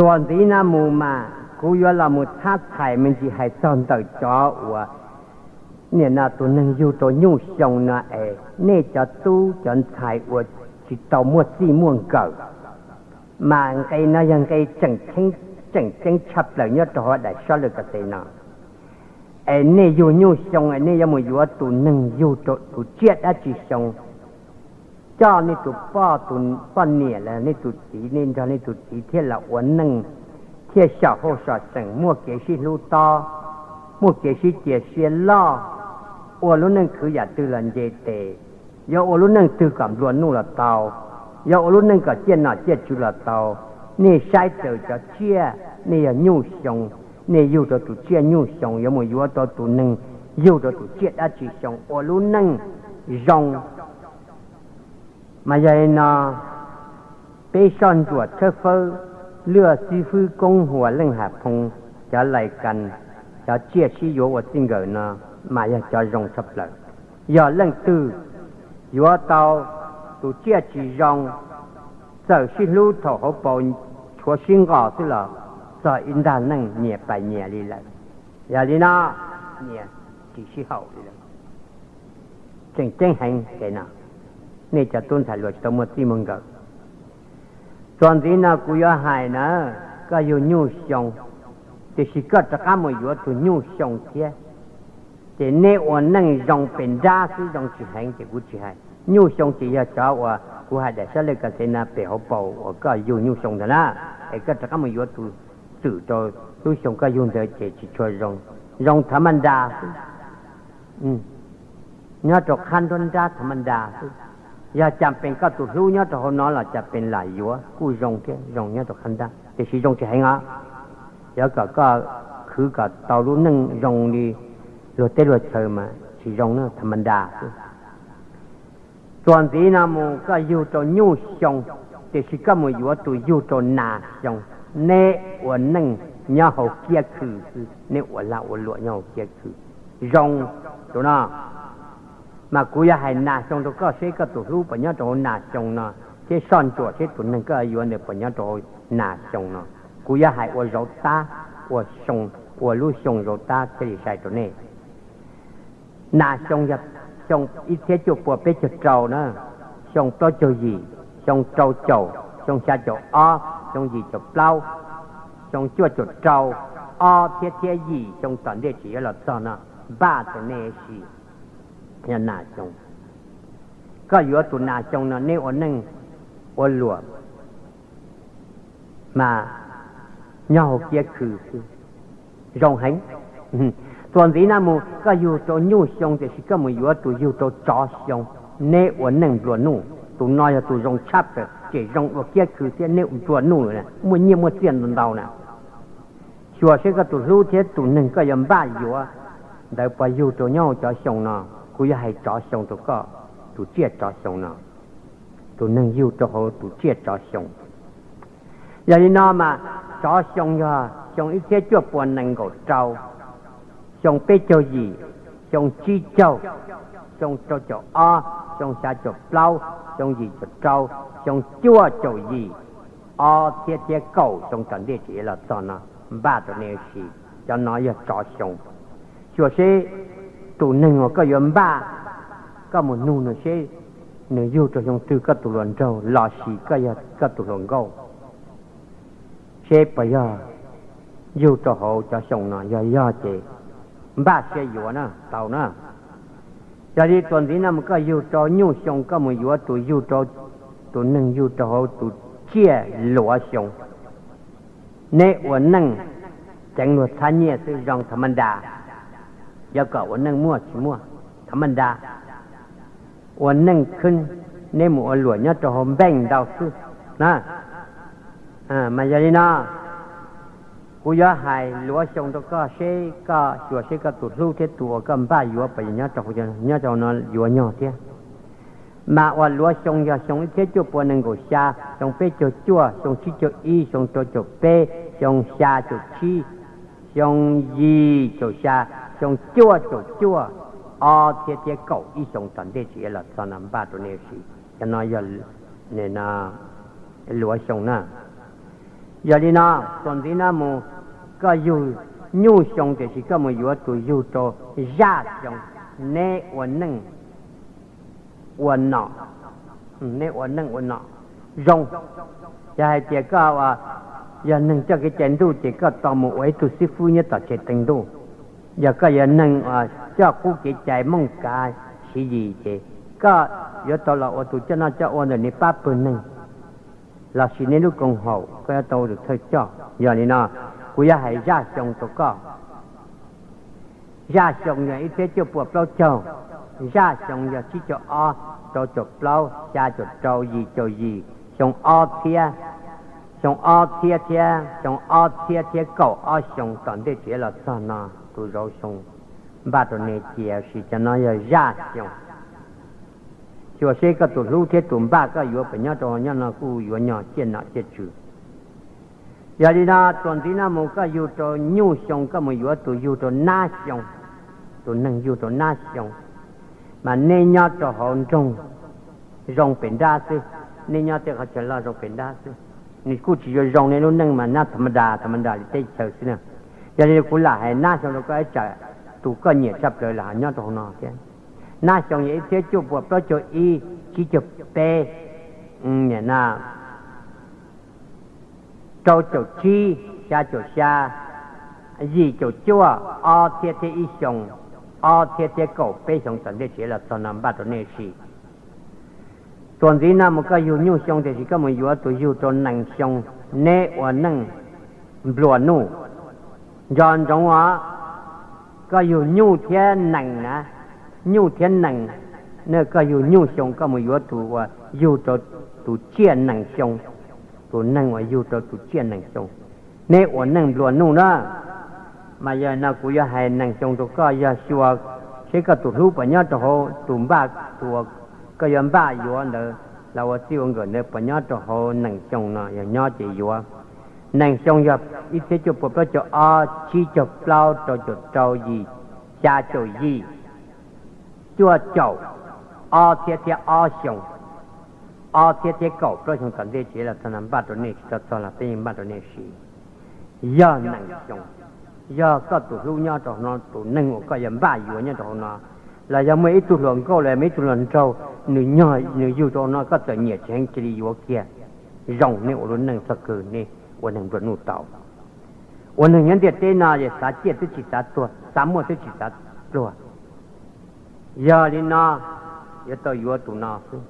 Txuas ntxiv no mus mas kuv yuav los mus txhab txhais me ntsis hais txog ntawm cov uas nim no tus neeg yug rau nyuj xyoo no es nej cov tub cov ntxhais uas tsis tau muaj txij muaj nkawm, mas nqe no yog nqe tseem ceeb tshaj plaws nyob rau hauv daim sab laj kas xes no. Es nej yug nyuj xyoo es nej yuav mus yuav tus neeg yug rau tus tsiaj dab tsi xyoo, coj nej tus poj, tus poj niam los nej tus txiv, nej nrog nej tus txiv thiab los ua neej, thiaj xyaum hauj xyaum seem, muaj kev sib hlub tob, muaj kev sib cia siab loj, ua lub neej khwv yam twg los nce tes, yuav ua lub neej twg kom nplua nuj los tau, yuav ua lub neej kom ciaj nom ciaj tswv los tau. Nej saib raws cov tsiaj, nej yog nyuj xyoo, nej yug rau tus tsiaj nyuj xyoo, yuav mus yuav tau tus neeg yug rau tus tsiaj dab tsi xyoo ua lub neej zoo. Mas yog li no, peb soj ntsuam tshawb fawb, luaj xib fwb koob huas leej ham phoo, cov lais kas, cov tsiaj sib yuav ua txij nkawm no, mas yog cov zoo tshaj plaws. Yog leej twg yuav tau tus tsiaj tsis zoo, txawm sib hlub thaum hauv paus tshuav sib nqos xwb los txog ib nrag neej nyias pais nyias li lawm. Yog li no, nyias tsis sib haum li lawm. Tseem ceeb heev kev no, nej cov tub ntxhais hluas tsis tau muaj txij muaj nkawm. Txuas ntxiv no kuv yuav hais na, koj yug nyuj xyoo, tiam sis koj rov qab mus yuav tus nyuj xyoo thiab, ces nej ua neej zoo pes nrab xwb, zoo tsis heev ces kuv tsis hais. Nyuj xyoo ces yog cov uas kuv hais daim sab laj kas xes no pem hauv paus uas koj yug nyuj xyoo ntawd na, es koj rov qab mus yuav tus txwm rau lub xyoo koj yug ntawd ces tsis tshua zoo, zoo thav maj nra xwb. Nyob rau qhab nruab nrab thav maj nra xwb. Yog cas pes koj tus hlub nyob rau hauv no los cas pes lam yuav kuj zoo thiab, zoo nyob rau qhab nrab, tiam sis zoo tsis heev os. Yog kom koj khwv kom tau lub neej zoo li luag teb luag chaw mas tsis zoo na, thav maj nra xwb. Txuas ntxiv no mus koj yug rau nyuj xyoo, tiam sis koj mus yuav tus yug rau nas xyoo, neb ua neej nyob hauv kiab khw xwb, neb ua lag ua luam nyob hauv kiab khw, zoo tus no. Mas kuv yuav hais nas xyoo rau koj seb koj tus hlub puas nyob rau hauv nas xyoo no, thiab soj ntsuam seb tus neeg koj yuav ntawd puas nyob rau hauv nas xyoo no. Kuv yuav hais ua zauv tab, ua xyoo, ua lub xyoo zauv tab thiaj li sai rau nej. Nas xyoo yog xyoo ib txhiab cuaj pua peb caug rau na, xyoo plaub caug yim, xyoo rau caum, xyoo xya caum ob, xyoo yim caum plaub, xyoo cuaj caum rau, ob txhiab thiab yim xyoo tom ntej tsis yuav los txog no, npaj tus neeg sis yog nas xyoo. Koj yuav tus nas xyoo no neb ua neej ua luam mas nyob hauv kiab khw xwb, zoo heev. Txuas ntxiv no mus koj yug rau nyuj xyoo tiam sis koj mus yuav tus yug rau tsov xyoo, neb ua neej nplua nuj. Tus no yog tus zoo tshaj plaws, tseem zoo dua kiab khw thiab, neb nplua nuj lawm, muaj nyiaj muaj txiaj ntau ntau na. Xyuas seb koj tus hlub thiab tus neeg koj yuav npaj yuav ntawd puas yug rau nyob hauv cov xyoo no. Kuv yuav hais tsov xyoo rau koj, tus tsiaj tsov xyoo no, tus neeg yug rau hauv tus tsiaj tsov xyoo. Yog li no mas tsov xyoo yog xyoo ib txhiab cuaj pua nees nkaum rau, xyoo peb caug yim, xyoo tsib caug, xyoo rau caum ob, xyoo xya caum plaub, xyoo yim caum rau, xyoo cuaj caum yim, ob txhiab thiab kaum xyoo tom ntej tsis yuav los txog no, npaj rau nej ua si. Cov no yog tsov xyoo. Xyuas seb tus neeg uas koj yuav npaj, koj mus nug nws seb nws yug rau xyoo twg, koj tus hluas nraug los sis koj yog koj tus hluas nkauj, seb puas yog yug rau hauv cov xyoo no. Yog yog ces npaj siab yuav na, tau na. Yog li txuas ntxiv no mus koj yug rau nyuj xyoo, koj mus yuav tus yug rau, tus neeg yug rau hauv tus tsiaj luav xyoo. Neb ua neej ceev luag txhab nyiaj xwb, zoo thav maj nra, yog kom ua neej muaj tsis muaj, thav maj nra. Ua neej khwb, neb mus ua luam nyob rau hauv npeej ntau xwb na. Mas yog li no, kuv yuav hais luav xyoo rau koj seb koj xyuas seb koj tus hlub thiab tus uas koj npaj yuav puas nyob rau, nyob rau no yuav nyog thiab. Mas uas luav xyoo yog xyoo ib txhiab cuaj pua nees nkaum xya, xyoo peb caug cuaj, xyoo tsib caug ib, xyoo rau caum peb, xyoo xya caum tsib, xyoo yim caum xya, xyoo cuaj caum cuaj, ob txhiab thiab kaum ib xyoo tom ntej tsis yuav los txog no, npaj rau nej ua si. Cov no yog luav xyoo na. Yog li no, txuas ntxiv no mus, koj yug nyuj xyoo tiam sis koj mus yuav tus yug rau yaj xyoo, neb ua neej ua nom, neb ua neej ua nom zoo. Yog hais tias koj yog neeg coj kev cai ntuj ces koj tau mus ua ib tug xib fwb nyob tom tsev teev ntuj. Yog koj yog neeg coj qub kev cai mooj kav siv yim ces koj yuav tau los ua tus coj noj coj ua ntawm nej pab pawg neeg lossis nej lub koom haum, koj yuav tau ua tus thawj coj. Yog li no, kuv yuav hais zaj xyoo rau koj. Zaj xyoo yog ib txhiab cuaj puas plaub caug, zaj xyoo yog tsib caug ob, rau caum plaub, xya caum rau, yim caum yim, xyoo ob txhiab, xyoo ob txhiab thiab xyoo ob txhiab thiab kaum ob xyoo tom ntej tsev los txog no, tus zauv xyoo npaj rau nej cia, tab sis cov no yog zaj xyoo. Xyuas seb koj tus hlub thiab tus npaj koj yuav puas nyob rau nyob no kuj yuav nyog ciaj nom ciaj tswv. Yog li no, txuas ntxiv no mus koj yug rau nyuj xyoo, koj mus yuav tus yug rau nab xyoo, tus neeg yug rau nab xyoo, mas nej nyob rau hauv nroog zoo pem nrab xwb, nej nyob tej qhov chaw loj zoo pem nrab xwb. Nws kuj tsis yuav zoo, nej lub neej mas nab tham ma das tham ma das li teb chaws xwb na. Yog li kuv lam hais nab xyoo rau koj ib tsam tus koj nyiam tshaj plaws los nyob rau hauv no thiab. Nab xyoo yog ib txhiab cuaj puas plaub caug ib, tsib caug peb, rau caum tsib, xya caum xya, yim caum cuaj, ob txhiab thiab ib xyoo, ob txhiab thiab kaum peb xyoo tom ntej tsev los txog no npaj rau nej sim. Txuas ntxiv no mus koj yug nyuj xyoo tiam sis koj mus yuav tus yug rau nees xyoo, neb ua neej nplua nuj. Nco ntsoov os, koj yug nyuj thiab nees na, nyuj thiab nees, koj yug nyuj xyoo koj mus yuav tus uas yug rau tus tsiaj nees xyoo, tus neeg uas yug rau tus tsiaj nees xyoo, neb ua neej nplua nuj na. Mas yog no kuv yuav hais nees xyoo rau koj, yog xyuas seb koj tus hlub puas nyob rau hauv, tus npaj, tus uas koj yuav npaj yuav ntawd los ua txij ua nkawm ntawd puas nyob rau hauv nees xyoo no, yog nyob ces yuav. Nees xyoo yog ib txhiab cuaj puas plaub caug ob, tsib caug plaub, rau caum rau, yim, xya caum yim, cuaj caum, ob txhiab thiab ob xyoo, ob txhiab thiab kaum plaub xyoo tom ntej tsev los txog no npaj rau nej, tsis tau txog los peb yeej npaj rau nej siv. Yog nees xyoo, yog koj tus hlub nyob rau hauv no, tus neeg uas koj yuav npaj yuav nyob rau hauv no, los yog muaj ib tug hluas nkauj los yog muaj ib tug hluas nraug, nws nyob nws yug rau hauv no koj txawm nyiam tsis heev cia li yuav kiag, zoo nej ua lub neej txog kawg nej ua neeg nplua nuj tau. Ua neeg nyob ntiaj teb no es xav ciaj twb tsis xav tuag, xav muaj twb tsis xav pluag. Yog li no, yuav tau yuav tus no xwb.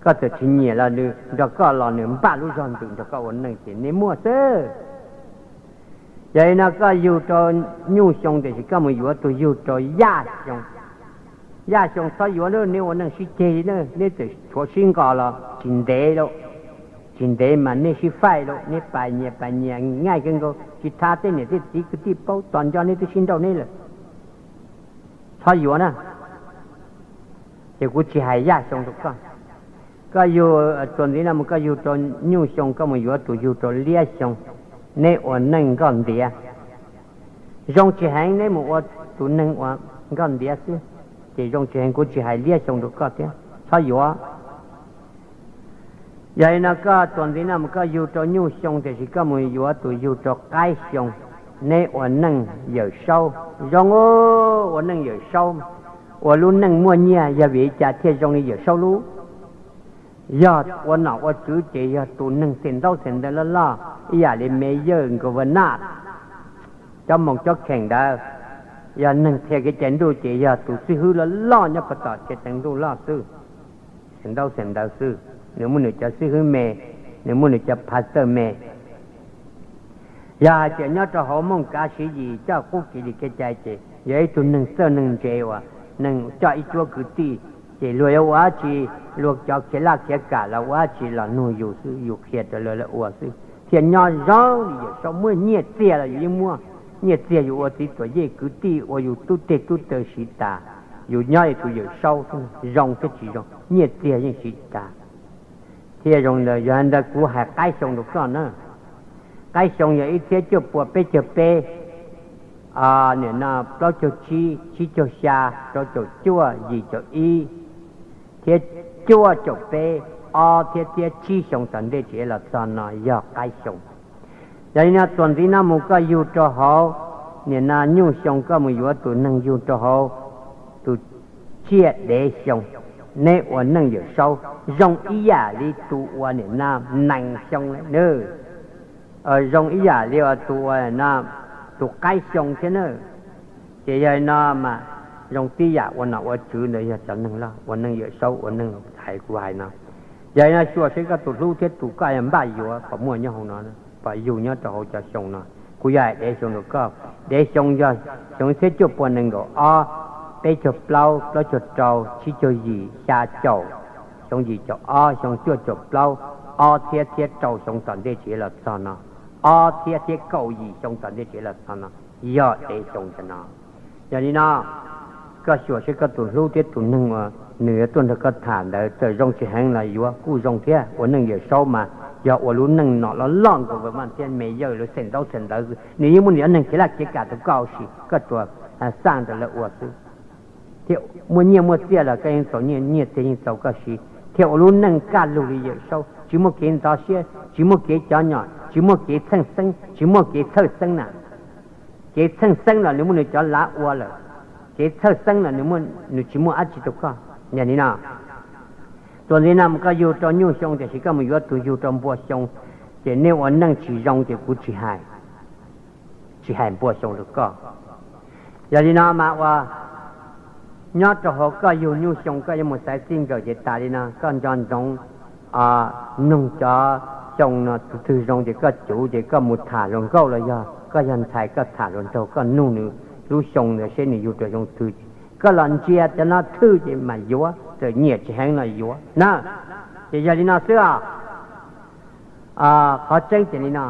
Koj txawm tsis nyiam los nws nrog koj los nws npaj lub zog ntws nrog koj ua neej ces nej muaj xwb. Yog li no koj yug rau nyuj xyoo tiam sis koj mus yuav tus yug rau yaj xyoo. Yaj xyoo txhob yuav, neb ua neej sib ceg li na, neb txawm tshuav sib nqos los tsis ntev lauj, tsis ntev mas nej sib faij lauj, neb pas nyias pas nyias nqaij kawg nkaus, tsis tas tej niam tej txiv kwv tij paub tos nco neb twb sib nrauj neb lawm. Txhob yuav na. Ces kuv tsis hais yaj xyoo rau koj. Koj yug, txuas ntxiv no mus koj yug rau nyuj xyoo, koj mus yuav tus yug rau liab xyoo, neb ua neej nkoj ntiav. Zoo tsis heev, neb mus ua tus neeg uas nkoj ntiav xwb, ces zoo tsis heev, kuv tsis hais liab xyoo rau koj thiab, txhob yuav. Yog li no koj txuas ntxiv no mus koj yug rau nyuj xyoo tiam sis koj mus yuav tus yug rau qaib xyoo, neb ua neej yawm saub. Zoo, ua neej yawm saub, ua lub neej muaj nyiaj, yog vim li cas thiaj zoo li yawm saub lub? Yog ua nom ua tswv ces yog tus neeg xeem ntaub xeem ntawv loj loj ib yam li mayor, governor, cov moos cov kheem ntawd. Yog neeg qhia kev cai ntuj ces yog tus xib hwb loj loj nyob puag tom tsev teev ntuj loj xwb, xeem ntaub xeem ntawv xwb, nws muaj nws cov xib hwb me, nws muaj nws cov pastor me. Yog hais tias nyob rau hauv mooj kav siv yim coj qub kev li kev cai ces yog ib tug neeg txawj neeg ntse uas neeg coj ib cuab kwv tij, ces luag yuav ua dab tsi, luag cov khiav laj khiav kam los ua dab tsi los nug yus xwb, yus qhia rau lawv lawv ua xwb, thiaj nyob zoo li yawm saub. Muaj nyiaj txiag los yus yeej muaj, nyiaj txiag yus ua txiv txuas yej kwv tij ua yus tub teg tub taw siv tas, yus nyob li tus yawm saub xwb, zoo thiab tsis zoo nyiaj txiag yeej siv tas. Thiaj zoo ntawd, yog li ntawd kuv hais qaib xyoo rau koj na. Qaib xyoo yog ib txhiab cuaj pua peb caug peb, nim no plaub caug tsib, tsib caug xya, rau caum cuaj, yim caum ib, thiab cuaj caum peb. ob txhiab thiab tsib xyoo tom ntej tsev los txog no yog qaib xyoo. Yog li no txuas ntxiv no mus koj yug rau hauv, nim no nyuj xyoo koj mus yuav tus neeg yug rau hauv tus tsiaj dev xyoo, neb ua neej Yawm Saub zoo ib yam li tus uas nim no nees xyoo lawm nawb. Zoo ib yam li tus uas no tus qaib xyoo thiab nawb. Ces yog li no mas zoo tib yam ua nom ua tswv ntawd yog cov neeg loj, ua neej Yawm Saub, ua neej hais kuv hais no. Yog li no xyuas seb koj tus hlub thiab tus koj yuav npaj yuav puas muaj nyob hauv no, puas yug nyob rau hauv cov xyoo no. Kuv yog hais dev xyoo rau koj, dev xyoo yog xyoo ib txhiab cuaj pua nees nkaum ob, peb caug plaub, plaub caug rau, tsib caug yim, xya caum, xyoo yim caum ob, xyoo cuaj caum plaub, ob txhiab thiab rau xyoo tom ntej tsev los txog no, ob txhiab thiab kaum yim xyoo tom ntej tsev los txog no yog dev xyoo cov no. Yog li no koj xyuas seb koj tus hlub thiab tus neeg uas nws yuav tuaj nrog koj tham ntawd txawm zoo tsis heev los yuav kuj zoo thiab. Ua neej Yawm Saub mas yog ua lub neej nom loj loj nkaus vaj thiab me yawg lawv xeem ntaub xeem ntawv, nws yeej muaj nws cov neeg khiav laj khiav kam rau koj ua si, koj tsuas xaj ntawm lawv ua xwb. Thiab muaj nyiaj muaj txiaj los koj yeej txaus nyiaj, nyiaj txiag yeej txaus koj siv, thiab ua lub neej kaj lug li Yawm Saub, tsis muaj kev ntxhov siab, tsis muaj kev cov nyom, tsis muaj kev txheej xeeb, tsis muaj kev txhawj xeeb na. Kev txheej xeeb los nws muaj nws cov lav ua lawm, kev txhawj xeeb los nws tsis muaj dab tsi rau koj. Yog li no, txuas ntxiv no mus koj yug rau nyuj xyoo tiam sis koj mus yuav tus yug rau npua xyoo, ces nej ua neej tsis zoo ces kuv tsis hais, tsis hais npua xyoo rau koj. Yog li no mas ua nyob rau hauv koj yug nyuj xyoo koj yuav mus xaiv txij nkawm ces tas li no koj nco ntsoov nug cov xyoo no tus twg zoo ces koj cuv ces koj mus tham hluas nkauj los yog koj yog ntxhais koj tham hluas nraug koj nug nws lub xyoo ntawd seb nws yug rau xyoo twg ces koj los ntsia cov no thwj ces mam yuav, txawm nyiam tsis heev los yuav na. Ces yog li no xwb os. Qhov tseeb ces li no.